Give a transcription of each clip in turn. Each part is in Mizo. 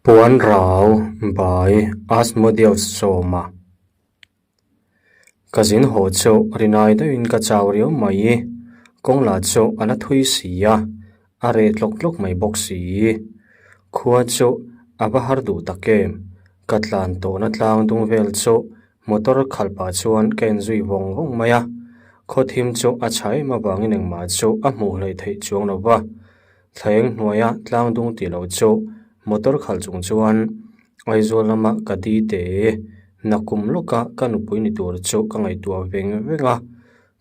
Puan rau by Asmodeus Sawma. Ka zin haw chu rinai deuhin ka chau riau mai i, kawng lah chu a la thui si a, a reh tlawk tlawk mai bawk si. Khua chu a va har duh tak em, ka tlan tawhna tlang dung vel chu motor khalh pah chuan ka enzui vawng vawng mai a, khaw thim chu a chha em avangin engmah chu a hmuh hleih theih chuang lo va. Thlaeng hnuaia tlang dung tih loh chu motor khalh chung chuan Aizawl lama ka di te nakum lawka ka nupui ni tur chu ka ngaihtuah veng veng a,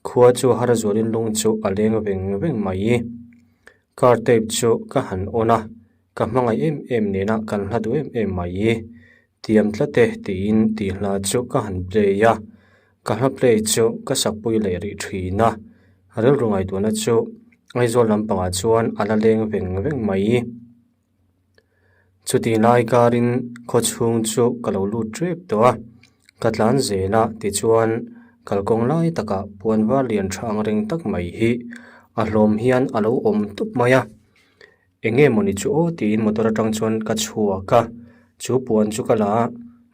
khua chu har zualin lung chu a leng veng veng mai. Car tape chu ka han on a, ka hmangaih em em nena kan hla duh em em mai. Tiam tlat e tiin tih hla chu ka han play a, ka hla play chu ka sakpui leh rih thin a, rilru ngaihtuahna chu Aizawl lampangah chuan a la leng veng veng mai. Chutih lai karin khaw chhung chu ka lo lut tep tawh a, ka tlan zel a tichuan kalkawng lai takah puan var lian tha ang reng tak mai hi a hlawm hian a lo awm tup mai a. Eng nge mawni chu aw tiin motor atang chuan ka chhuak a, chu puan chu ka la a,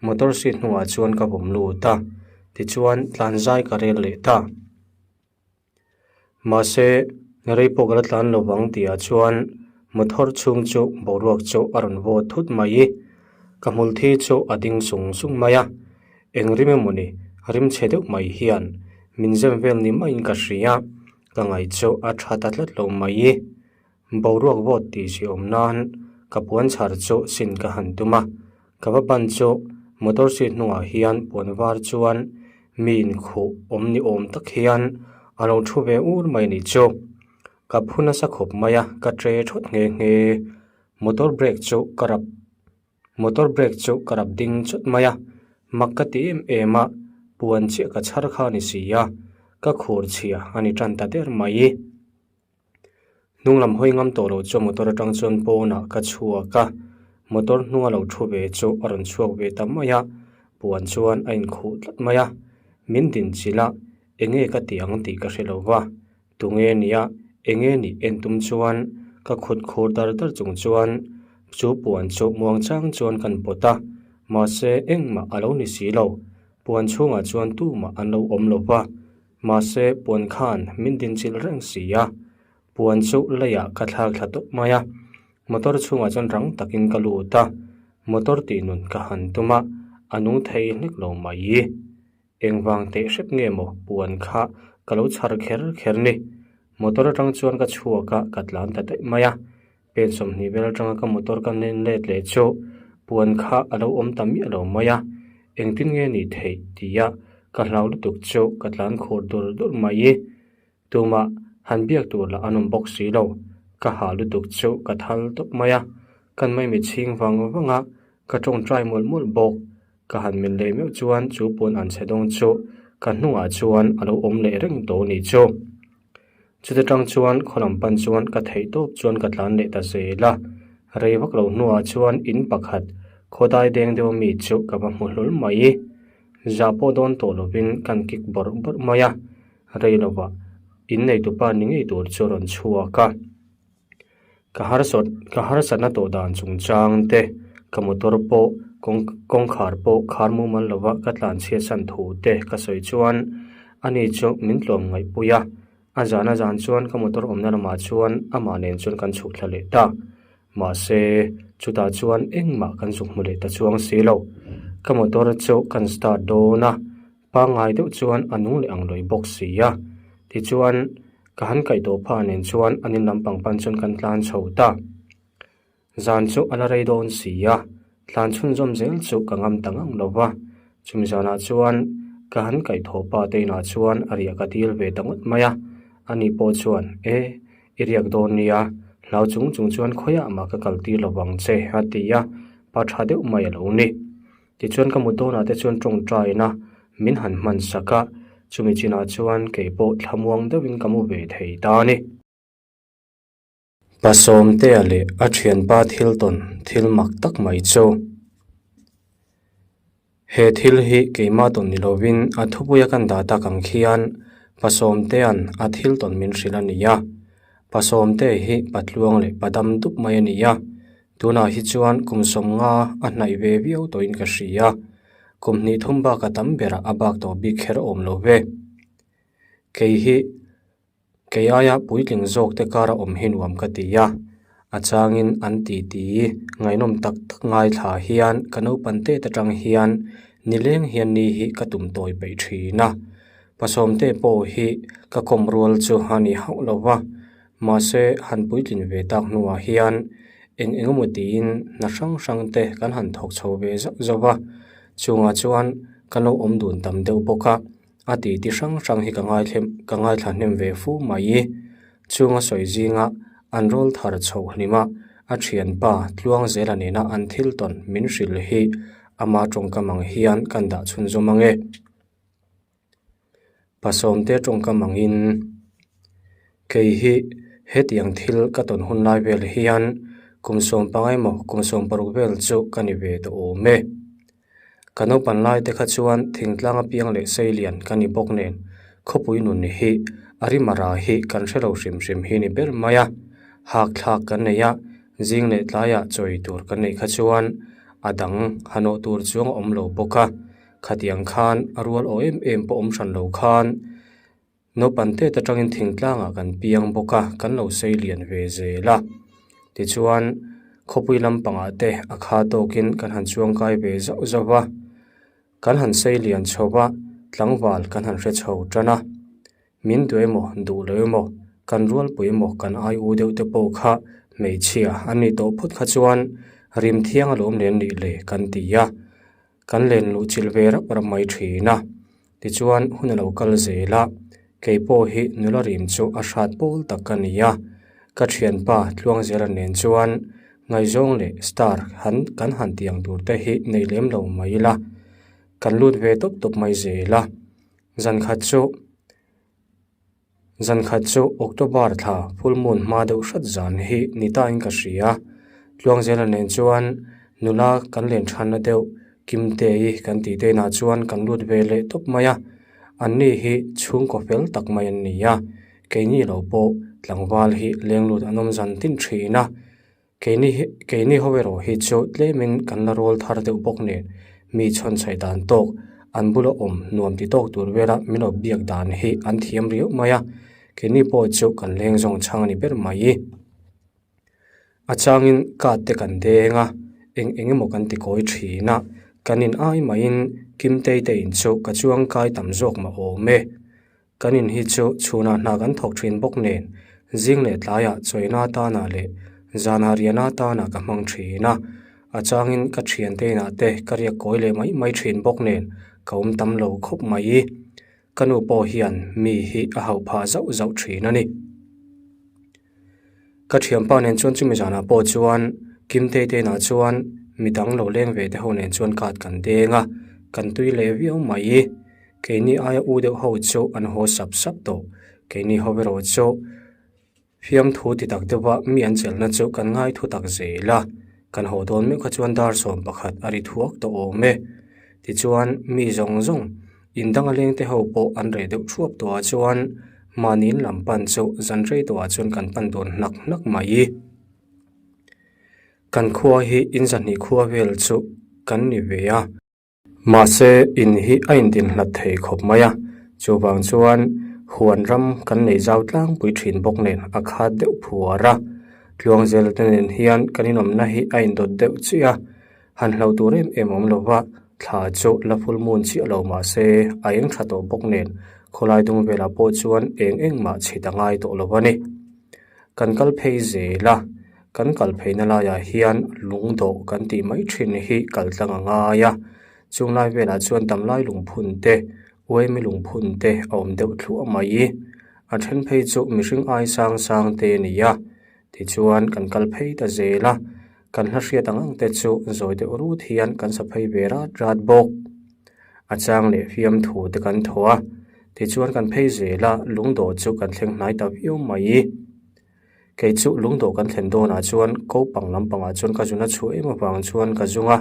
motor seat hnungah chuan ka vawm lut a, tichuan tlan zai ka rel leh ta. Mahse, rei pawh ka la tlan lo vang tihah chuan motor chhung chu boruak chu a rawn vawt thut mai. Ka hmul thi chu a ding sung sung mai a, eng rim emawni rim chhe deuh mai hian min zem vel ni maiin ka hria, ka ngaih chu a tha ta tlat lo mai. Boruak vawt tih si awm nan ka puan chhar chu sin ka han tum a, ka va ban chu motor seat hnungah hian puan var chuan mi inkhuh awm ni awm tak hian a lo thu ve ur mai a nih chu. Ka phu nasa khawp mai a, ka tre thawt nghe nghe. Motor brake chu ka rap Motor brake chu ka rap ding chawt mai a, mak ka ti em em a, puan chiah ka chhar kha a ni si a, ka khur chhia a ni tan ta der mai. Hnung lam hawi ngam tawh loh chu motor atang chuan pawnah ka chhuak a, motor hnunga lo thu ve chu a rawn chhuak ve ta mai a, puan chuan a inkhuh tlat mai a, min din chilh a, enge ka tih ang tih ka hre lo va, tunge nia enge nih en tum chuan ka khut khur dar dar chung chuan chu puan chu muang chang chuan kan pawt a, mahse engmah a lo ni si lo, puan chhungah chuan tumah an lo awm lo va. Mahse, puan khan min dinchilh reng si a, puan chu leiah ka thlak thla tawp mai a, motor chhungah chuan rang takin ka lut a, motor tih nun ka han tum a, a nung thei hlek lo mai. Engvang teh hrep nge maw puan kha ka lo chhar kher kher ni. Motor atang chuan ka chhuak a, ka tlan ta daih mai a, pen 20 vel atanga ka motor ka nen let leh chu puan kha a lo awm ta miah lo mai a, engtin nge ni theih tia ka hlau lutuk chu ka tlan khur dur dur mai i, tumah han biak tur lah an awm bawk si lo, ka hah lutuk chu ka thal tawp mai a, kan maimi chhing vang vang a, ka tawngtai mawlh mawlh bawk, ka han mil leh meuh chuan chu puan an chhe dawng chu ka hnungah chuan a lo awm leh reng tawh a nih chu. Chuta tang chuan khaw lam pan chuan ka theih tawp chuan ka tlan leh ta zel a, rei vak lo hnuah chuan in pakhat khaw dai deng deuh ami chu ka va hmu hlawl mai. Zah pawh dawn tawh lovin kan kik bawrh bawrh mai a, rei lovah in neitupa ni ngei tur chu a rawn chhuak a. Ka harsawt ka harsatna tawh dan chungchang te, ka motor pawh kawng kawngkhar pawh khar mumal lova ka tlanchhiat san thu te ka sawi chuan ani chu min tlawm ngaihpui a, a zan a zan chuan ka motor awmna lamah chuan amah nen chuan kan chhuk thla leh ta. Mahse, chutah chuan engmah kan zuk hmu leh ta chuang si lo. Ka motor chu kan start dawn a, pangngai deuh chuan a nung leh ang lawi bawk si a. Tichuan. Ka han kaih tawh phah nen chuan an in lampang pan chuan kan tlan chho ta. Zan chu a la rei dawn si a, tlan chhunzawm zel chu ka ngam ta ngang lo va. Chumi zanah chuan ka han kaih thawh pa te inah chuan a riah ka dil ve ta ngawt mai a. Ani pawh chuan, E, i riak dawn nia, hlau chung chung chuan khawiah mah ka kal tir lo vang che, a ti a, pa tha deuh mai a lo ni. Tichuan ka mut dawnah te chuan tawngtaina min han hman sak a, chumi chinah chuan kei pawh thlamuang deuhin ka mu ve thei ta a ni. Pasawmtea leh a thianpa thil tawn thil mak tak mai chu. He thil hi keimah tawn ni lovin a thupuia kan dah tak ang khian Pasawmtea'n a thil tawn min hrilh a ni a. Pasawmtea hi patluang leh padam dup mai a ni a. Tunah hi chuan kum sawmnga a hnaih ve viau tawhin ka hria. Kum hnih thum bak a tam berah a bak tawh bik kher awm lo ve. Kei hi kei aia puitling zawk te kara awm hi nuam ka ti a, a changin an titi ngaihnawm tak tak ngaithla hian ka naupan tet atang hian nileng hian ni hi ka tum tawi peih thin a. Pasawmte pawh hi ka kawm rual chu a ni hauh lo va, mahse han puitlin ve tak hnuah hian eng eng emaw tiin hna hrang hrang te kan han thawk chho ve zauh zauh va, chungah chuan kan lo awm dun tam deuh bawk a. A tih ti hrang hrang hi ka ngaithlem ka ngaithla hnem ve fu mai. Chunga sawi zinga an rawl thar chhoh hlim a, a thianpa Tluangzela nena an thil tawn min hrilh hi ama tawngkam ang hian kan dah chhunzawm ang e. Pasawmte tawngkam angin kei hi hetiang thil ka tawn hun lai vel hian kum sawmpangai emaw kum sawmparuk vel chu ka ni ve tawh awm e. Ka naupan lai te kha chuan thingtlang apiang leh seilian ka ni bawk nen khawpui nun hi a rimara hi kan hre lo hrim hrim hi ni ber mai a, hak thlak kan nei a, zing leh tlaiah chawi tur kan neih kha chuan a dang hanawh tur chuang a awm lo bawk a, khatiang khan a rual aw em em pawh awm hran lo khan Naupan tet atangin thingtlangah kan piang bawk a, kan lo sei lian ve zel a. Tichuan, khawpui lampangah te a kha tawkin kan han chuangkai ve zauh zauh a. Kan han sei lian chho va, tlangval kan han hre chho tan a. Min duh emaw, duh lo emaw, kan rualpui emaw, kan ai u deuh te pawh kha hmeichhia an nih tawh phawt kha chuan rim thiang alawm nen nih le kan ti a. Kan len luh chilh ve rap rap mai thin a, tichuan hun a lo kal zel a, kei pawh hi nula rim chu a hrat pawl tak ka ni a, ka thianpa Tluangzela nen chuan ngaihzawng leh star han kan han tiang tur te hi nei lem lo mai ila, kan lut ve tawp tawp mai zel a, zan khat chu. Zan khat chu October thla full moon hma deuh hrat zan hi ni tain ka hria. Tluangzela nen chuan nula kan len thanna deuh Kimtei kan tih te inah chuan kan lut ve leh tawp mai a. Anni hi chhungkaw fel tak mai an ni a, keini lo pawh tlangval hi leng lut an awm zan tin thin a. Keini hi keini ho erawh hi chu tlemin kan la rawl thar deuh bawk nen mi chhawnchhaih dan tawk an bula awm nuam ti tawk tur vela min lo biak dan hi an thiam riau mai a, keini pawh chu kan leng zawng chhang a ni ber mai. A changin card te kan deng a, eng eng emaw kan ti kawi thin a, kan in ai maiin Kimtei te in chu ka chuang kai tam zawk mah awm e. Kan in hi chu chhunah hna kan thawk thin bawk nen zing leh tlaiah chawina atana leh zanah riahna atana ka hmang thin a, a changin ka thiante inah te ka riak kawi leh mai mai thin bawk nen ka awm tam lo khawp mai. Ka nu pawh hian mi hi a hauh phah zauh zauh thin a ni. Ka thianpa nen chuan chumi zanah pawh chuan Kimtei te inah chuan midang lo leng ve te ho nen chuan card kan deng a, kan tui leh viau mai. Keini aia u deuh ho chu an haw sap sap tawh. Keini ho erawh chu fiamthu ti tak deuha mi an chelhna chu kan ngai thu tak zel a, kan haw dawn meuh kha chuan dar sawm pakhat a ri thuak tawh awm e. Tichuan mi zawng zawng In danga lengte ho pawh an reh deuh thuap tawh ah chuan mahni in lam pan chu zan rei tawh ah chuan kan pan dawn hnak hnak mai. Kan khua hi in zahnih khua vel chu kan ni ve a. Mahse in hi a indin hlat thei khawp mai a, chuvang chuan huan ram kan nei zau tlangpui thin bawk nen a khat deuh phuar a. Tluangzel te nen hian kan inawmna hi a indawt deuh chiah a. Han hlo tur em em awm lo va, thla chu la full moon chiah lo mah se a eng tha tawh bawk nen khawlai dung velah pawh chuan eng eng mah chhit a ngai tawh lo a ni. Kan kal phei zel a, kan kal pheina laiah hian lungdawh kan tih mai thin hi kal tlang a ngai a, chung lai velah chuan damlai lungphun te, uaimi lungphun te a awm deuh thluah mai. A then phei chu mihring ai sang sang te a ni a, tichuan kan kal phei ta zel a. Kan hla hriat ang ang te chu zawi deuh rut hian kan sa phei ve rat rat bawk. A chang leh fiamthu te kan thaw a, tichuan kan phei zel a, lungdawh chu kan thleng hnai ta viau mai. Kei chu lungdawh kan thlen dawnah chuan kopang lampangah chuan ka zun a chhuah em avang chuan ka zung a,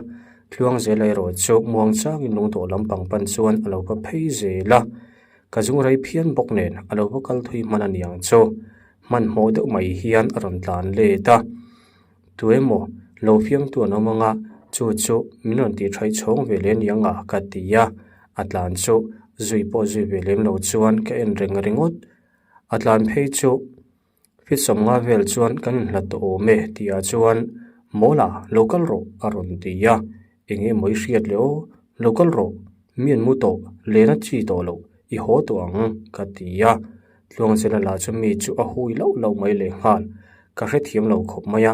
tluang zel erawh chu muang changin lungdawh lampang pan chuan a lo va phei zel a. Ka zung rei phian bawk nen a lo va kal thui hman a niang chu hmanhmawh deuh mai hian a rawn tlan let a. Tuemaw Lo fiamtu an awm ang a, chu chu min rawn tih thaih chhawng ve leh aniang a ka ti a, a tlan chu zui pawh zui ve lem lo chuan ka en reng ringawt. A tlan phei chu Fit sawmnga vel chuan kan inhlat tawh awm e tih ah chuan Mawla lo kal rawh a rawn ti a, eng emaw i hriat leh aw, lo kal rawh, mi an mu tawh, len a chi tawh loh, i haw tawh ang ka ti a, Tluangzela lah chu mi chu a hui lauh lauh mai lehnghal, ka hrethiam lo khawp mai a,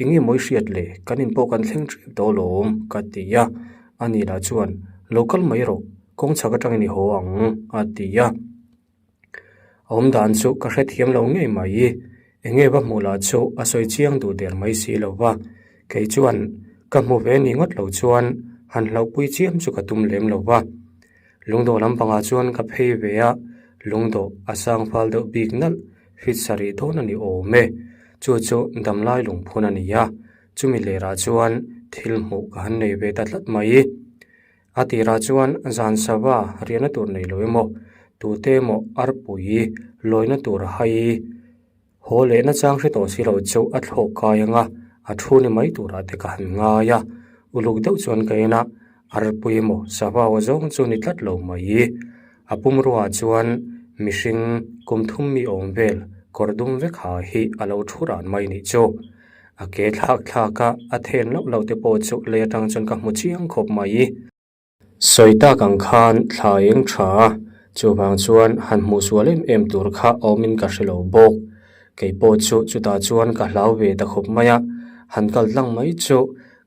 eng emaw i hriat leh kan in pawh kan thleng ṭep tawh alawm ka ti a, ani lah chuan lo kal mai rawh, kawng chhak aṭangin i haw ang a ti a. A awm dan chu ka hrethiam lo ngei mai. Enge va hmuh lah chu a sawi chiang duh der mai si lo va. Kei chuan ka hmu ve ni ngawt lo chuan han hlauhpui chiam chu ka tum lem lo va. Lungdawh lampangah chuan ka phei ve a, lungdawh a sang fal deuh bik nalh fit sarih dawn a ni awm e. Chu chu damlai lungphun a ni a, chumi lerah chuan thil hmuh ka han nei ve ta tlat mai. A tirah chuan zan sava riahna tur nei lo emaw, tute emaw arpui lawina tur hai haw lehna chang hre tawh si lo chu a thlawk kai ang a, a thu ni mai turah te ka han ngai a. Uluk deuh chuan ka en a, arpui emaw sava aw zawng chu ni tlat lo mai. A pumruaah chuan mihring kum thum mi awm vel kawr dum vek ha hi a lo thu ran mai nih chu. A ke thlak thlak a, a then loh loh te pawh chu lei atang chuan ka hmu chiang khawp mai. Sawi tak ang khan thla eng tha a, chuvang chuan han hmuh sual em em tur kha awmin ka hre lo bawk. Kei pawh chu chutah chuan ka hlau ve ta khawp mai a, han kal tlang mai chu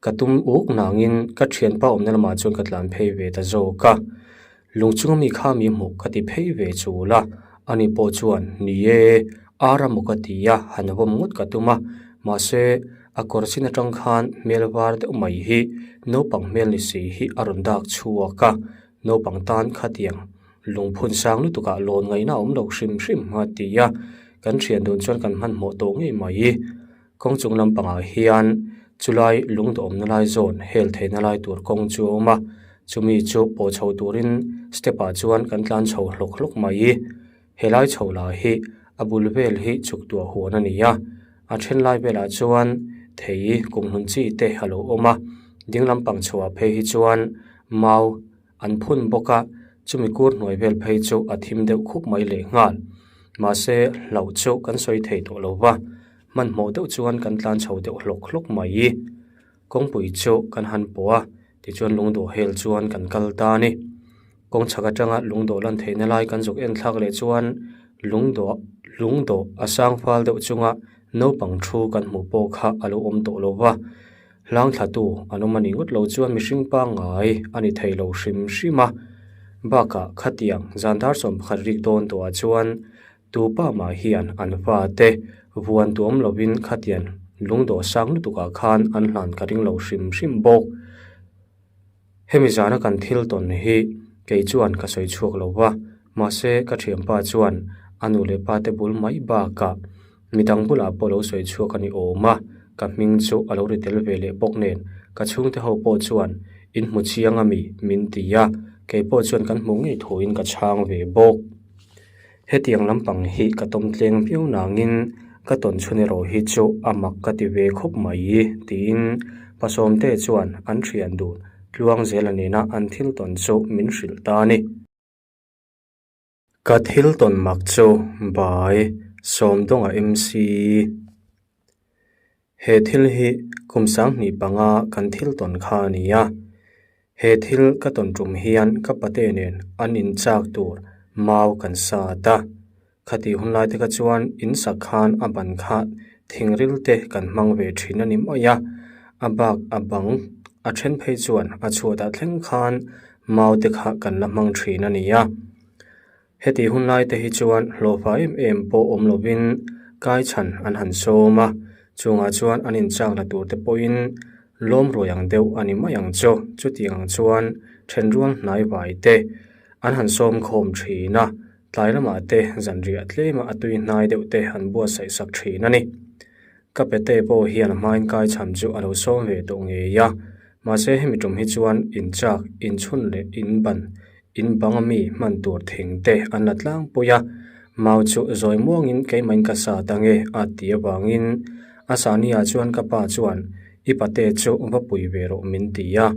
ka tum uk nangin ka thianpa awmna lamah chuan ka tlan phei ve ta zawk a. Lung chunga mi kha mi hmuh ka ti phei ve chul a, ani pawh chuan, Ni e, ar a maw ka ti a, han vawm ngawt ka tum a, mahse, a kawr chin atang khan hmel var deuh mai hi naupang hmel ni si hi a rawn dak chhuak a, naupang tan khatiang lungphun sang lutukah lawn ngaihna a awm lo hrim hrim a ti a, kan thian dun chuan kan hmanhmawh tawh ngei mai. Kawng chung lampangah hian chulai lungdawhawmna lai zawn hel theihna lai tur kawng chu a awm a, chumi chu pawh chho turin step ah chuan kan tlan chho hlawk hlawk mai. Helai chho lah hi a bul vel hi chuk tuah huan a ni a, a then lai velah chuan thei kumhlun chi te a lo awm a, ding lampang chhoah phei hi chuan mau an phun bawk a, chumi kur hnuai vel phei chu a thim deuh khup mai lehnghal. Mahse hlauh chu kan sawi thei tawh lo va. Hmanhmawh deuh chuan kan tlan chho deuh hlawk hlawk mai. Kawngpui chu kan han pawh a, tichuan lungdawh hel chuan kan kal ta a ni. Kawng chhak atanga lungdawh lan theihna lai kan zuk en thlak leh chuan lungdawh lungdawh a sang fal deuh chunga naupang thu kan hmuh pawh kha a lo awm tawh lo va. Hlang thlatu an awm a nih ngawt lo chuan mihring pangngai a ni thei lo hrim hrim a. Bakah khatiang zan dar 11 rik dawn tawhah chuan Tu pa mah hian an fate vuan tuam lovin khatian lungdawh sang lutukah khan an hlan ka ring lo hrim hrim bawk. Hemi zana kan thil tawn hi kei chuan ka sawi chhuak lo va, mahse ka thianpa chuan a nu leh pa te bul mai bakah midang bulah pawh lo sawi chhuak a ni awm a, ka hming chu a lo ri tel ve leh bawk nen ka chhungte ho pawh chuan in hmu chiang a mi min ti a, kei pawh chuan kan hmuh ngei thuin ka chhang ve bawk. Hetiang lampang hi ka tawm tleng viau nangin ka tawn chhun erawh hi chu a mak ka ti ve khawp mai tiin Pasawmte chuan an thian duh tluang zela nena an thil tawn chu min hrilh ta a ni. Ka thil tawn mak chu Bai Sawmdawnga MC. He thil hi kum 25 kan thil tawn kha a ni a. He thil ka tawn tum hian ka pate nen an in chak tur mau kan sat a. Khatih hun lai te kha chuan in sak khan a ban kha thingril te kan hmang ve thin a ni mai a. A bak a bang a then phei chuan a chhuatah thleng khan mau te kha kan la hmang thin a ni a. Heti hun lai te hi chuan hlawhfa em em pawh awm lovin kai chhan an han sawm a, chungah chuan an inchak la tur te pawhin lawm ruai ang deuh a ni mai ang chu. Chutiang ang chuan thenrual hnai vai te an han sawm khawm thin a, tlai lamah te zanriah tlema a tui hnai deuh te an buatsaih sak thin a ni. Ka pete pawh hian a hmain kai chhan chu a lo sawm ve tawh ngei a, mahse hemi tum hi chuan inchak, inchhun leh inban, inbang a mi hman tur thing te an la tlangpui a, mau chu zawi muangin keimahin ka sa ta nge a ti avangin a sahni ah chuan ka pa chuan I pate chu va pui ve rawh min ti a.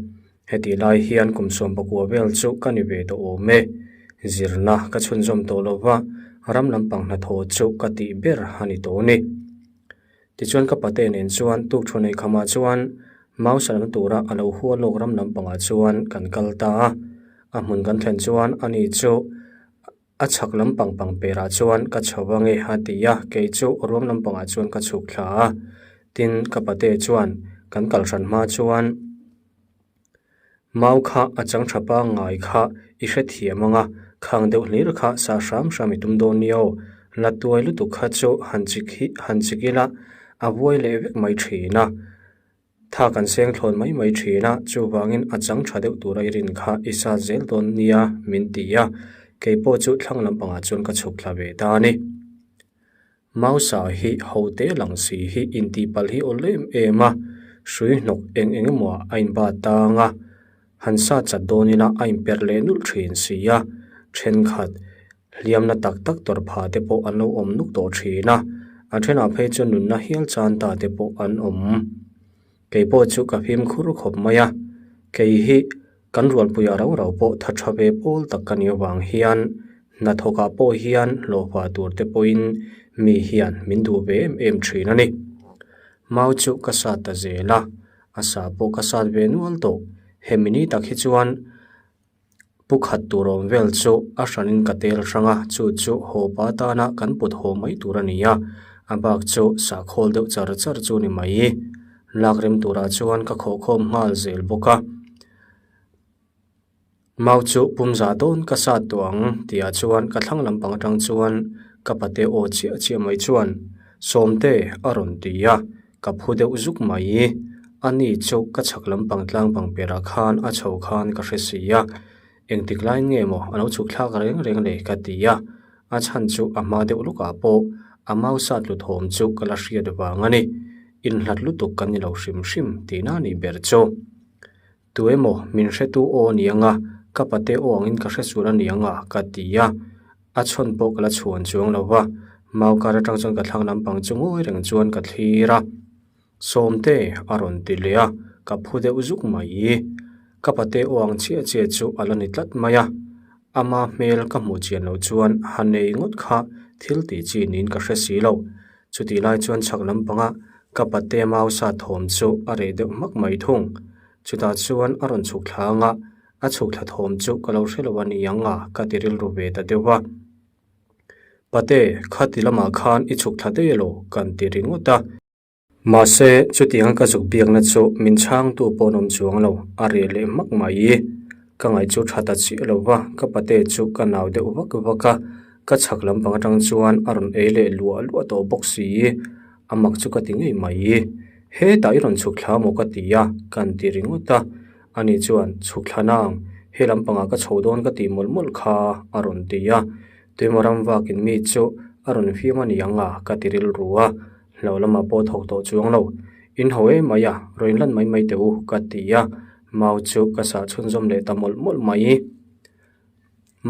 Hetih lai hian kum 19 vel chu ka ni ve tawh awm e. Zirna ka chhunzawm tawh lo va, ram lampang hnathawh chu ka tih ber a ni tawh a ni. Tichuan ka pate nen chuan tuk thu nei khamah chuan mau salna tura a lo hua lawk ram lampangah chuan kan kal ta a. A hmun kan thlen chuan ani chu a chhak lampang pang perah chuan ka chho ange a ti a, kei chu ruam lampangah chuan ka chhuk thla a. Tin, ka pate chuan kan kal hran hma chuan Mau kha a chang tha pangngai kha i hrethiam ang a, khang deuh hlir kha sa hram hram i tum dawn nia aw. La tuai lutuk kha chu han chik hi han chik ila a vuai leh vek mai thin a. Tha kan seng thlawn mai mai thin a, chuvangin a chang tha deuh tura i rin kha i sat zel dawn nia min ti a, kei pawh chu thlang lampangah chuan ka chhuk thla ve ta a ni. Mausa hi hote lang si hi intihpalh hi awl em em a, hrui hnawk eng eng emaw ah a inbat tang a, han sat chat dawn ila a inperh leh nulh thin si a, thenkhat hliamna tak tak tawrh phah te pawh an lo awm nuk tawh thin a, a thenah phei chuan nunna hial chan ta te pawh an awm. Kei pawh chu ka fimkhur khawp mai a, kei hi kan rualpuiah rau rau pawh tha tha ve pawl tak ka nih avang hian hnathawkah pawh hian hlawhfa tur te pawhin mi hian min duh ve em em thin a ni. Mau chu ka sat ta zel a, a sa pawh ka sat ve nual tawh. Hemi ni tak hi chuan Pu khat tur awm vel chu a hranin ka tel hrang a, chu chu haw pa tana kan put haw mai tur a ni a, a bak chu sahkhawl deuh char char chu ni mai. Lak rem turah chuan ka khawhkhawm nghal zel bawk a. Mau chu pum zah dawn ka sat tawh ang tihah chuan ka thlang lampang atang chuan ka pate aw chiah chiah mai chuan Sawmte a rawn ti a. Ka phu deuh zuk mai. A ni chu ka chhak lampang tlang pang perah khan a chho khan ka hre si a. Engtik laiin nge maw a lo chhuk thlak reng reng le ka ti a. A chhan chu a hma deuh lukah pawh a mau sat lu thawm chu ka la hriat vang a ni. Inhlat lutuk kan ni lo hrim hrim tihna a nih ber chu. Tu emaw min hretu aw a ni ang a, ka pate aw angin ka hre sual a ni ang a, ka ti a. A chhawn pawh ka la chhuan chuang lo va, mau kar atang chuan ka thlang lampang chu ngawi reng chuan ka thlir a. Sawmte a rawn ti leh a, ka phu deuh zuk mai. Ka pate aw ang chiah chiah chu a la ni tlat mai a. Ama hmel ka hmuh chian loh chuan ha nei ngawt kha thil tih chi niin ka hre si lo. Chutih lai chuan chhak lampanga ka pate mau sa thawm chu a reh deuh hmak mai thung. Chutah chuan a rawn chhuk thla anga a chhuk thla thawm chu ka lo hre lo a ni ang a ka ti rilru ve ta deuh a. Pate, khati lamah khan i chhuk thla daih elaw? kan ti ringawt a. Mahse, chutianga ka zuk biakna chu min chhangtu pawh an awm chuang lo, a reh leh hmak mai. Ka ngaih chu tha ta chiah lo va, ka pate chu ka nau deuh vak vak a, ka chhak lampang atang chuan a rawn ei leh luah luah tawh bawk si. A mak chu ka ti ngei mai. Hetah i rawn chhuk thla maw ka ti a, kan ti ringawt a. Ani chuan, Chhuk thla nang, he lampangah ka chho dawn ka tih mawlh mawlh kha, a rawn ti a. Tuimaw ram vakin mi chu a rawn fiam a ni ang a, ka ti rilru a. Hlo lamah pawh thawk tawh chuang lo. In ho em mai a, rawn inlan mai mai teh u, ka ti a. Mau chu ka sah chhunzawm leh ta mawlh mawlh mai.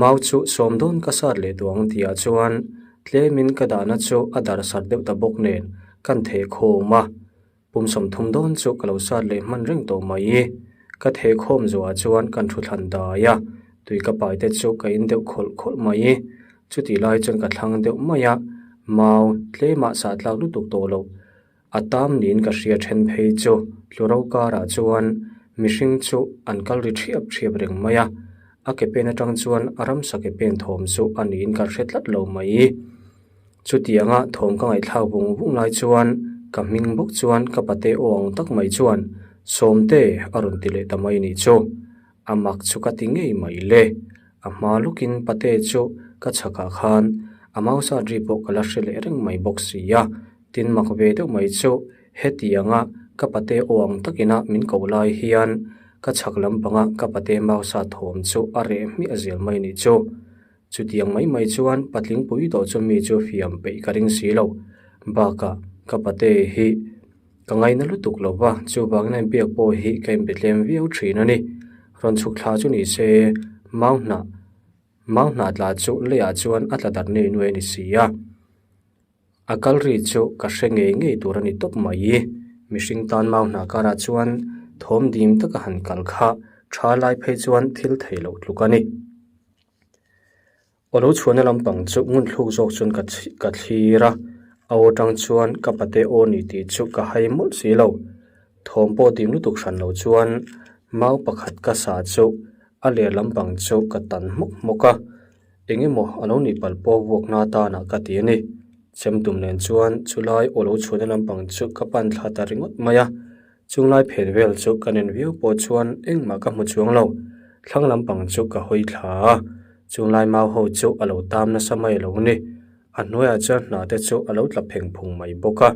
Mau chu sawm dawn ka sat leh duh ang tihah chuan tlemin ka dahna chu a darh sar deuh ta bawk nen kan theh khawm a. Pum 30 dawn chu ka lo sat leh hman reng tawh mai. Ka theh khawm zuah chuan kan thu thlan dai a, tui ka pai te chu ka in deuh khawlh khawlh mai. Chutih lai chuan ka thlang deuh mai a, mau tlemah sah tlak lutuk tawh loh. A tam niin ka hria then phei chu tluro karah chuan mihring chu an kal ri thiap thiap reng mai a, a ke pen atang chuan a ramsa ke pen thawm chu a niin ka hre tlat lo mai. Chutianga thawm ka ngaihthlak vung vung lai chuan ka hming bawk chuan ka pate aw ang tak mai chuan Sawmte a rawn ti leh ta mai nih chu. A mak chu ka ti ngei mai le. A hma lawkin pate chu ka chhakah khan a mausa ri pawh ka la hre leh reng mai bawk si a. Tin mak ve deuh mai chu hetianga ka pate aw ang takina min koh lai hian ka chhak lampanga ka pate mausa thawm chu a reh hmiah zel mai nih chu. Chutiang mai mai chuan patling pui tawh chu mi chu fiam peih ka ring si lo. Bakah ka pate hi ka ngaina lutuk lo va, chuvangin a inbiak pawh hi ka inbe tlem viau thin a ni. Rawn chhuk thla chu ni se, mau hnah mau hnah tla chu leiah chuan a tla darh nei nuai a ni si a. A kal ri chu ka hre ngei ngei tur a ni tawp mai. Mihring tan mau hna karah chuan thawm dim taka han kal kha tha lai phei chuan thil thei loh tluk a ni. Aw lo chhuahna lampang chu ngun thluk zawk chuan ka ka thlir a, a aw tang chuan ka pate aw ni tih chu ka hai mawlh si lo. Thawm pawh dim lutuk hran lo chuan mau pakhat ka sa chu a ler lampang chu ka tan hmawk hmawk a, eng emaw a lo nih palh pawh vuakna atanah ka ti a ni. Chemtum nen chuan chulai aw lo chhuahna lampang chu ka pan thla ta ringawt mai a. Chung lai phen vel chu ka nen viau pawh chuan engmah ka hmu chuang lo. Thlang lampang chu ka hawi thla a, chung lai mau ho chu a lo tam nasa mai lo ni. A hnuaiah chuan hna te chu a lo tla pheng phung mai bawk a.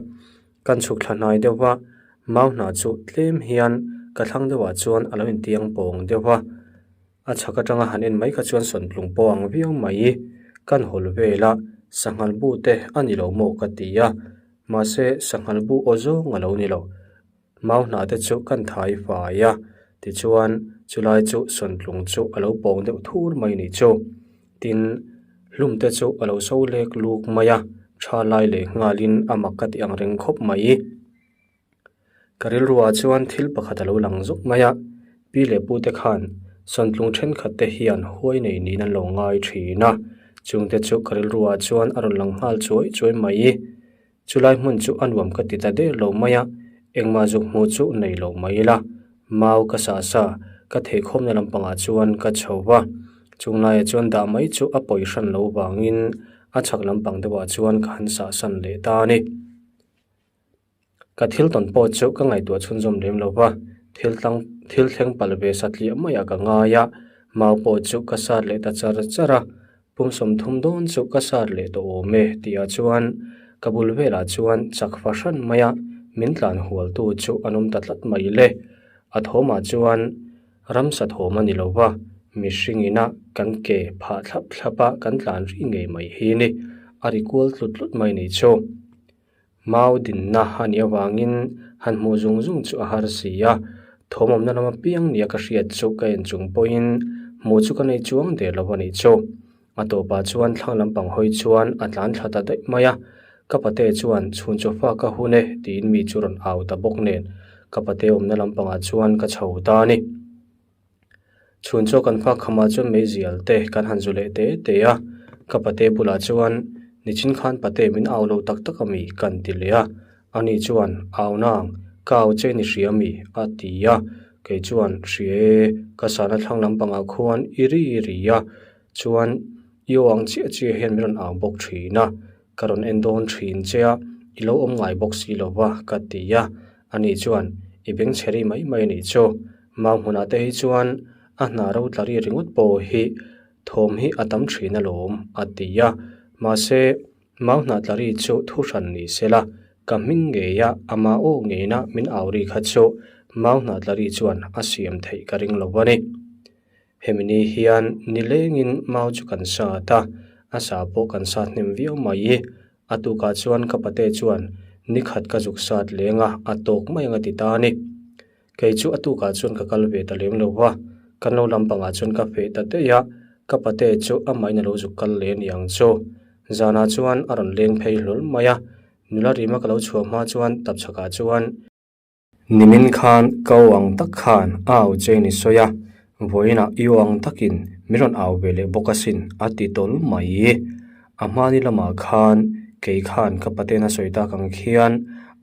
Kan chhuk thla hnai deuh va, mau hna chu tlem hian ka thlang deuhah chuan a lo intiang pawng deuh va. A chhak atanga han en mai kha chuan sawntlung pawh ang viau mai. Kan hawl vel a, sanghal bu te a ni lo maw ka ti a, mahse sanghal bu aw zawng a lo ni lo. Mau hnah te chu kan thai fai a, tichuan chulai chu sawntlung chu a lo pawng deuh thur mai ni chu. Tin, hlum te chu a lo so lek luk mai a, tha lai leh nghalin a mak ka ti ang reng khawp mai. Ka rilruah chuan thil pakhat a lo lang zuk mai a, pi leh pu te khan sawntlung thenkhat te hian huai nei niin an lo ngai thin a, chungte chu ka rilruah chuan a rawn lang nghal chuai chuai mai. Chulai hmun chu a nuam ka ti ta der lo mai a, engmah zuk hmuh chu nei lo mai ila, mau ka sah sa ka theikhawmna lampangah chuan ka chho va, chunglaiah chuan dah mai chu a pawi hran lo vangin a chhak lampang deuhah chuan ka han sah san leh ta a ni. Ka thil tawn pawh chu ka ngaihtuah chhunzawm lem lo va, thil tlang thil thleng palh ve satliah maiah ka ngai a, mau pawh chu ka sat leh ta char char a, pum 30 dawn chu ka sat leh tawh awm e tihah chuan ka bul velah chuan chak fahran maia min tlan hualtu chu an awm ta tlat mai le. A thawmah chuan ramsa thawm a ni lo va, mihring ina kan ke phah thlap thlap a kan tlan ri ngei mai hi ni, a ri kual tlut tlut mai ni chu. Mau dinna a nih avangin han hmuh zung zung chu a har si a, thawmawmna lama piang nia ka hriat chu ka en chung pawhin hmuh chu ka nei chuang der lo a nih chu. A tawpah chuan thlang lampang hawi chuan a tlan thla ta daih mai a, ka pate chuan chhun chaw fa ka hun e tiin mi chu rawn au ta bawk nen ka pate awmna lampangah chuan ka chho ta a ni. Chhun chaw kan fak khamah chuan meizial te kan han zu leh te te a, ka pate bulah chuan nichin khan pate min au lo tak tak ami kan ti leh a, ani chuan au nang ka au che ni hria ami a ti a, kei chuan hria e ka sana thlang lampangah khuan i ri ri a, chuan i aw ang chiah chiah hian min rawn au bawk thin a, ka rawn en dawn thin che a, i lo awm ngai bawk si lo va ka ti a, ani chuan i bengchhe ri mai mai a nih chu. Mau hmunah te hi chuan a hna ro tla ri ringawt pawh hi thawm hi a tam thin alawm a ti a, mahse mau hnah tla ri chu thu hran ni se la, ka hming ngei a ama aw ngeina min au ri kha chu mau hnah tla ri chuan a siam theih ka ring lo a ni. Hemi ni hian nilengin mau chu kan sat a, a sa pawh kan sat hnem viau mai. A tukah chuan ka pate chuan nikhat ka zuk sat leng a, a tawk mai ang a ti ta a ni. Kei chu a tukah chuan ka kal ve ta lem lo va, kan lo lampangah chuan ka feh ta daih a, ka pate chu amahin a lo zuk kal leh a ni ang chu. Zanah chuan a rawn leng phei hlawl mai a, nula rima ka lo chhuah hma chuan tapchhakah chuan, Nimin khan ka aw ang tak khan a au che ni sawi a, vawiinah i aw ang takin min rawn au ve leh bawk asin a ti tawl mai. A hmani lamah khan kei khan ka paten a sawi tak ang khian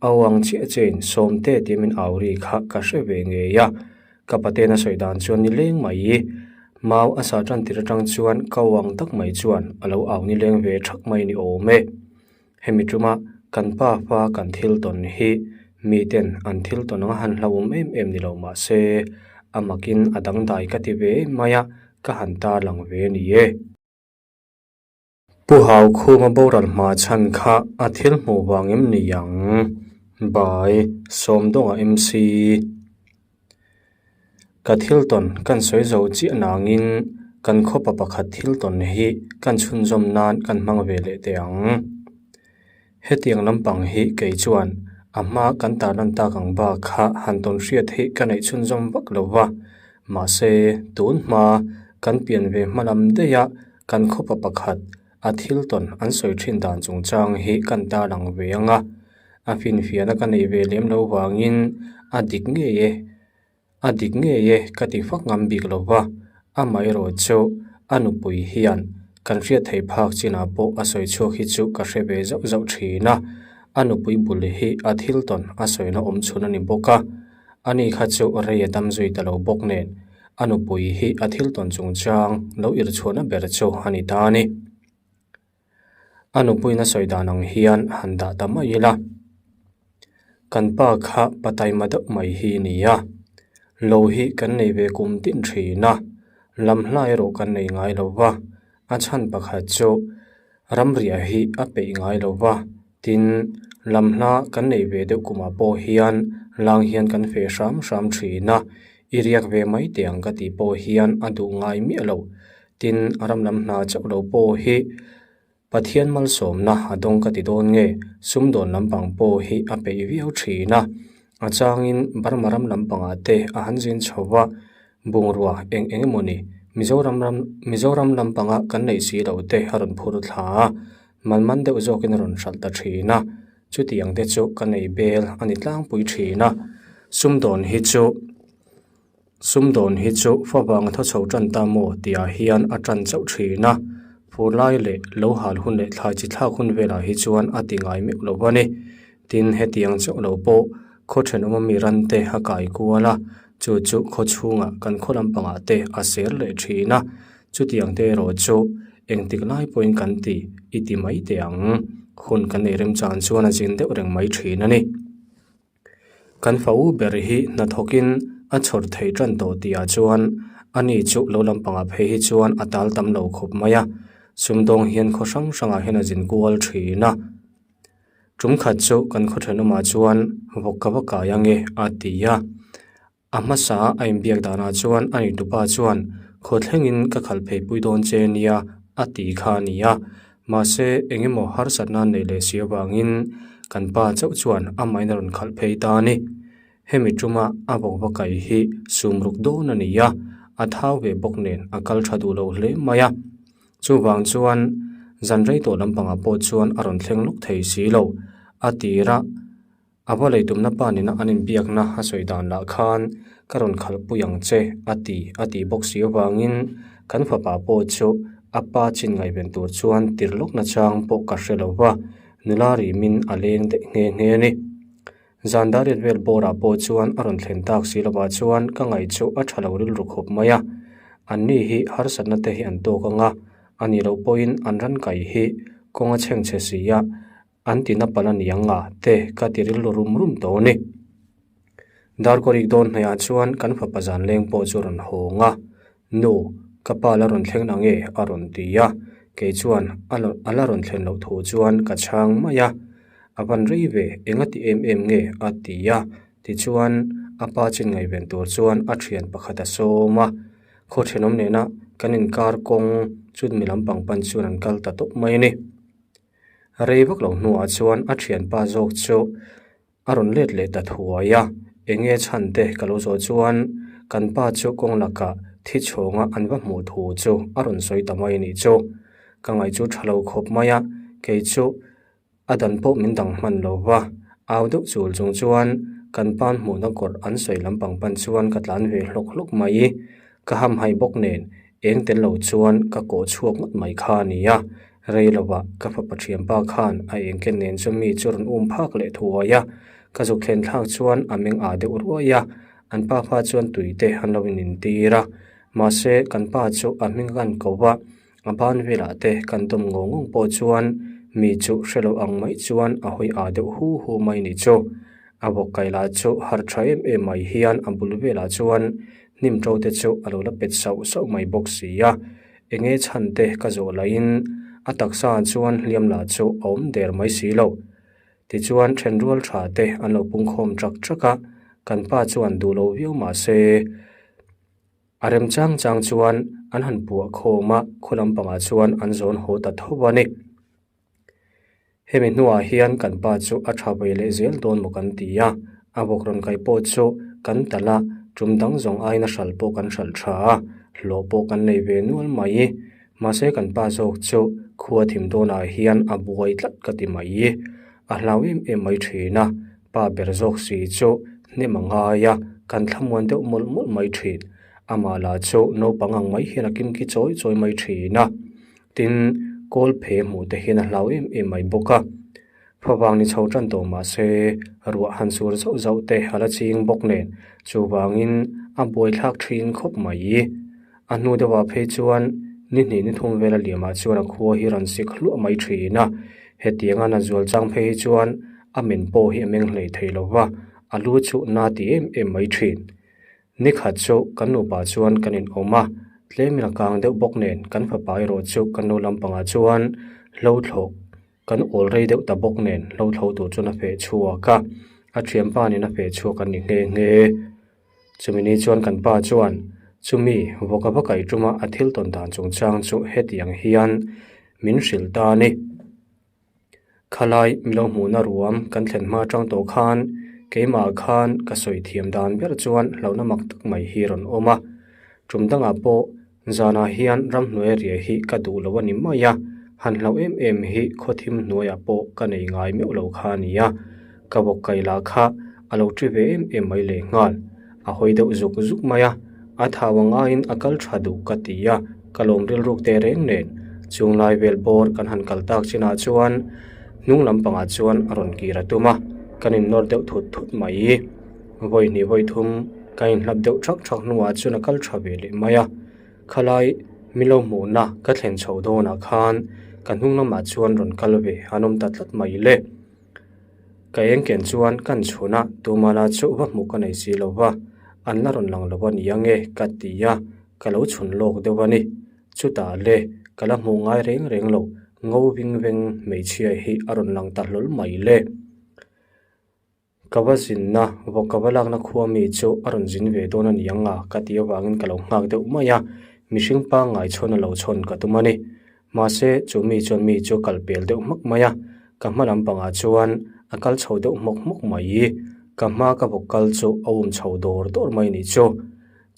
a aw ang chiah chiahin Sawmte tia min au ri kha ka hre ve ngei a. Ka paten a sawi dan chuan ni leng mai. Mau a sa tan tir atang chuan ka aw ang tak mai chuan a lo au ni leng ve thak mai ni awm e. Hemi tuma kan pa fa kan thil tawn hi miten an thil tawn anga han hlauhawm em em ni lo mah se a makin a dangdai ka ti ve em mai a, ka han tarlang ve a ni e. Pu Hau Khuma boral hma chhan kha a thil hmuh vang em ni ang? By Sawmdawnga MC. Ka thil tawn kan sawi zo chiah nangin kan khawpa pakhat thil tawn hi kan chhunzawm nan kan hmang ve leh teh ang. Hetiang lampang hi kei chuan a hma kan tarlan tak ang bak kha han tawn hriat hi ka neih chhunzawm vak lo va, mahse tun hma kan pian ve hma lam daih a Kan khawpa pakhat a thil tawn an sawi thin dan chungchang hi kan tarlang ve ang a. A finfiahna ka nei ve lem lo vangin a dik ngei e, a dik ngei e ka ti fak ngam bik lo va, amaherawh chu a nupui hian kan hriat theih phak chinah pawh a sawi chhuak hi chu ka hre ve zauh zauh thin a, a nupui bul hi a thil tawn a sawina awm chhun a ni bawk a, ani kha chu rei a dam zui ta lo bawk nen a nupui hi a thil tawn chungchang lo irhchhuahna ber chu a ni ta a ni. A nupuiin a sawi dan ang hian han dah ta mai ila, kan pa kha pa taima deuh mai hi a ni a, lo hi kan nei ve kum tin thin a, lam hla erawh kan nei ngai lo va, a chhan pakhat chu ramriah hi a peih ngai lo va, tin lam hla kan nei ve deuh kumah pawh hian lang hian kan feh hram hram thin a, i riak ve mai teh ang ka tih pawh hian a duh ngai miah lo. Tin, ram lam hna chauh lo pawh hi Pathian malsawmna a dawng ka ti dawn nge, sumdawn lampang pawh hi a peih viau thin a. A changin Burma ram lampangah te a han zin chho va, bungrua eng eng emaw ni Mizoram ram Mizoram lampanga kan neih si loh te a rawn phur thla a, man man deuh zawkin a rawn hralh ta thin a. Chutiang te chu ka nei bel a ni tlangpui thin a, sumdawn hi chu. Sumdawn hi chu favang a thaw chho tan ta maw tihah hian a tan chauh thin a, fur lai leh lo hal hun leh thlai chi thlak hun velah hi chuan a ti ngai meuh lo a ni. Tin, hetiang chauh lo pawh khaw thenawm ami ran te a kai kual a, chu chu khaw chhungah kan khaw lampangah te a ser leh thin a, chutiang te erawh chu engtik lai pawhin kan ti i ti mai teh ang. Hun kan nei remchang chuan a zin deuh reng mai thin a ni. Kan fa u ber hi hnathawkin a chhawr thei tan tawh tihah chuan ani chu lo lampangah phei hi chuan a tal tam lo khawp mai a, sumdawng hian khaw hrang hrangah hian a zin kual thin a. Tum khat chu kan khaw thenawmah chuan vawk ka va kai ange a ti a. A hmasa a inbiak danah chuan a nitupa chuan khaw thlengin ka khalh phei pui dawn che nia a ti kha a ni a, mahse eng emaw harsatna neih leh si avangin kan pa chauh chuan amahin a rawn khalh phei ta a ni. Hemi tuma a vawk va kai hi sum ruk dawn a ni a, a thau ve bawk nen a kal tha duh lo hle mai a. Chuvang chuan zan rei tawh lampangah pawh chuan a rawn thleng lawk thei si lo, a tir a. A va lei tumna pa nena an inbiakna a sawi dan lah khan ka rawn khalhpui ang che a ti a tih bawk si avangin kan fapa pawh chu a pa chin ngaihven tur chuan tir lawk nachang pawh ka hre lo va, nula rimin a leng daih nghe nghe a ni. Zan dariat vel bawrah pawh chuan a rawn thlen tak si lovah chuan ka ngaih chu a tha lo rilru khawp mai a, anni hi harsatna te hi an tawk ang a, a nih loh pawhin an ran kai hi kawng a chhengchhe si a, An ti na palh a ni ang a te ka ti rilru rum rum tawh a ni. Darkawrik dawn hnaihah chuan kan fapa zan leng pawh chu a rawn hawng a, Nu, ka pa la rawn thleng nange a rawn ti a, kei chuan a a la rawn thlen loh thu chuan ka chhang mai a, A van rei ve, eng a ti em em nge a ti a, tichuan a pa chin ngaihven tur chuan a thian pakhat a sawm a, khaw thenawm nena kan inkar kawng chu mi lampang pan chuan an kal ta tawp mai a ni. Rei vak lo hnuah chuan a thianpa zawk chu a rawn let leh ta thuai a, enge chhan te ka lo zawh chuan kan pa chu kawng lakah thi chhawnga an va hmuh thu chu a rawn sawi ta mai a nih chu. Ka ngaih chu tha lo khawp mai a, kei chu a dan pawh min dang hman lo va, au deuh chul chung chuan kan pan hmuhna kawrh an sawi lampang pan chuan ka tlan ve hlawk hlawk mai. Ka hamhaih bawk nen eng tel lo chuan ka kawh chhuak ngawt mai kha a ni a, rei lovah ka fapa thianpa khan a engken nen chu mi chu rawn um phak leh thuai a, ka zuk thlen thlak chuan a meng ah deuh ruai a, an pa kha chuan tui te an lo in intir a, mahse kan pa chu a hming a kan ko va, a ban velah te kan dawm ngawng ngawng pawh chuan mi chu hre lo ang mai chuan a hawi ah deuh hu hu mai ni chu. A bawk kai lah chu harh tha em em mai hian a bul velah chuan hnim to te chu a lo la pet sauh sauh mai bawk si a, enge chhan te ka zawh lahin a taksa ah chuan hliam lah chu a awm der mai si lo. Tichuan thenrual tha te an lo pungkhawm trak trak a, kan pa chuan duh lo viau mah se a rem chang chang chuan an han puah khawm a, khaw lampangah chuan an zawn haw ta tho a ni. Hemi hnuah hian kan pa chu a tha ve leh zel dawn maw kan ti a, a bawk rawn kai pawh chu kan talh a, tum dang zawng aiin a hralh pawh kan hralh tha a, hlawh pawh kan nei ve nual mai. Mahse kan pa zawk chu khua thim dawnah hian a buai tlat ka ti mai. A hlau em em mai thin a, pa ber zawk si chu hnem a ngai a, kan thlamuan deuh mawlh mawlh mai thin. Amah lah chu naupang ang mai hian a kimki chawi chawi mai thin a. Tin, kawl phe hmuh te hian a hlau em em mai bawk a. Favang ni chho tan tawh mah se, ruah han sur zauh zauh te a la ching bawk nen, chuvangin a buaithlak thin khawp mai. A hnu deuhah phei chuan ni hnih ni thum vel a liamah chuan a khua hi rawn sik hluah mai thin a, hetianga na zual chang phei hi chuan a men pawh hi a meng hlei thei lo va, a lu chu na ti em em mai thin. Ni khat chu kan nupa chuan kan inawm a, tlemin a kang deuh bawk nen kan fapa erawh chu kan nu lampangah chuan hlo thlawh Kan awl rei deuh ta bawk nen hlo thlo tur chuan a feh chhuak a, a thianpa nen a feh chhuak an ni nghe nghe. Chumi ni chuan kan pa chuan chumi vawk a va kaih tuma a thil tawn dan chungchang chu hetiang hian min hrilh ta a ni. Khalai milo hmuhna ruam kan thlen hma atang tawh khan keimah khan ka sawi thiam dan ber chuan hlauhna mak tak mai hi rawn awm a, tum dangah pawh Zanah hian ramhnuai ria hi ka duh lo a ni mai a, han hlauh em em hi khawthim hnuaiah pawh ka nei ngai meuh lo kha a ni a, ka bawk kai lah kha a lo ṭi ve em em mai lehnghal. A hawi deuh zuk zuk mai a, a thau ang aiin a kal ṭha duh ka ti a, ka lawm rilruk teh reng nen. Chunglai vel bawr kan han kal tak chinah chuan hnung lampangah chuan a rawn kir a tum a, kan innawr deuh thut thut mai. Vawi hnih vawi thum ka inhlap deuh thak thak hnuah chuan a kal tha ve leh mai a, khalai milo hmuhna ka thlen chho dawnah khan ka hnung lamah chuan rawn kal ve an awm ta tlat mai le. Ka eng ken chuan kan chhun a, tumah chu va hmuh ka nei si lo va, an la rawn lang lo a ni ange ka ti a, ka lo chhun lawk deuh a ni. Chutah le ka la hmuh ngai reng reng lo, ngo ving veng hmeichhia hi a rawn lang ta hlawl mai le. Ka va zinna, vawk ka va lakna khua mi chu a rawn zin ve dawn a ni ang a, ka tih avangin ka lo nghak deuh mai a, mihring pangngai chhawn a lo chhawn ka tum a ni. Mahse, chu mi chuan mi chu kal pel deuh hmak mai a, ka hma lampangah chuan a kal chho deuh hmawk hmawk mai. Ka hma ka vawk kal chu a um chho dawr dawr mai ni chu.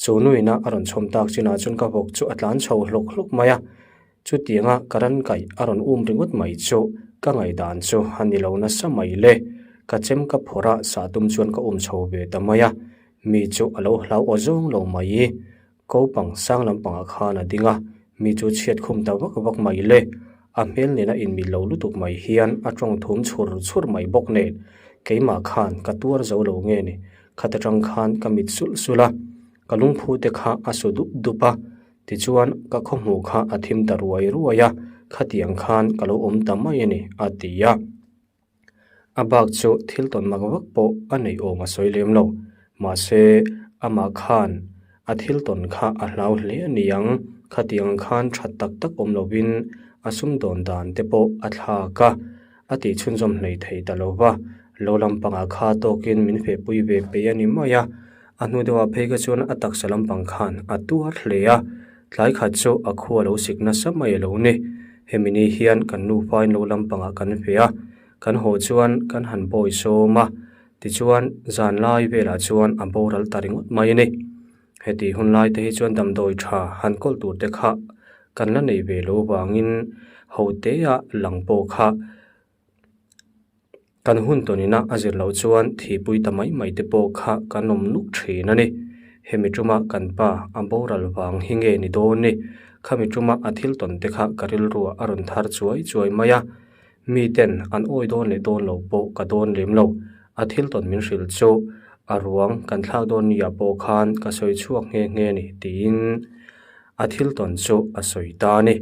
Chu nuina a rawn chhawm tak chinah chuan ka vawk chu a tlan chho hlawk hlawk mai a, Chutianga ka ran kaih a rawn um ringawt mai chu ka ngaihdan chu a ni lo nasa mai le. Ka chem ka phawrh a, sah tum chuan ka um chho ve ta mai a. Mi chu a lo hlau aw zawng lo mai. Kopang sang lampangah khan a ding a, mi chu chhiat khum ta vak vak mai le. A hmel nena inmil lo lutuk mai hian a tawng thum chhur chhur mai bawk nen keimah khan ka tuar zo lo nge ni. Khat atang khan ka mit sulh sulh a, ka lungphu te kha a su dup dup a. Tichuan, ka khawhmuh kha a thim ta ruai ruai a, khatiang khan ka lo awm ta mai a ni, a ti a. A bak chu thil tawn mak vak pawh a neih awm a sawi lem lo. Mahse, amah khan a thil tawn kha a hlau hle a ni ang, khatiang khan that tak tak awm lovin a sumdawn dan te pawh a thlak a, a tih chhunzawm hlei thei ta lo va, lo lampangah kha tawkin min fehpui ve peih a ni mai a. A hnu deuhah phei kha chuan a taksa lampang khan a tuar hle a, tlai khat chu a khua lo sik nasa mai a lo ni. Hemi ni hian kan nufain lo lampangah kan ve a, kan haw chuan kan han bawi sawm a, tichuan zan lai velah chuan a boral ta ringawt mai a ni. Heti hun lai te hi chuan damdawi tha han kawl tur te kha kan la nei ve lo vangin hotea lang pawh kha Kan hun tawnina a zir loh chuan thihpui ta mai mai te pawh kha kan awm nuk thin a ni. Hemi tuma kan pa a boral vang hi nge ni dawn ni? Khami tuma a thil tawn te kha ka rilruah a rawn thar chuai chuai mai a. Mi ten an awi dawn leh dawn lo pawh ka dawn lem lo. A thil tawn min hrilh chu a ruang kan thlak dawn nia pawh khan ka sawi chhuak nghe nghe ni tiin a thil tawn chu a sawi ta a ni.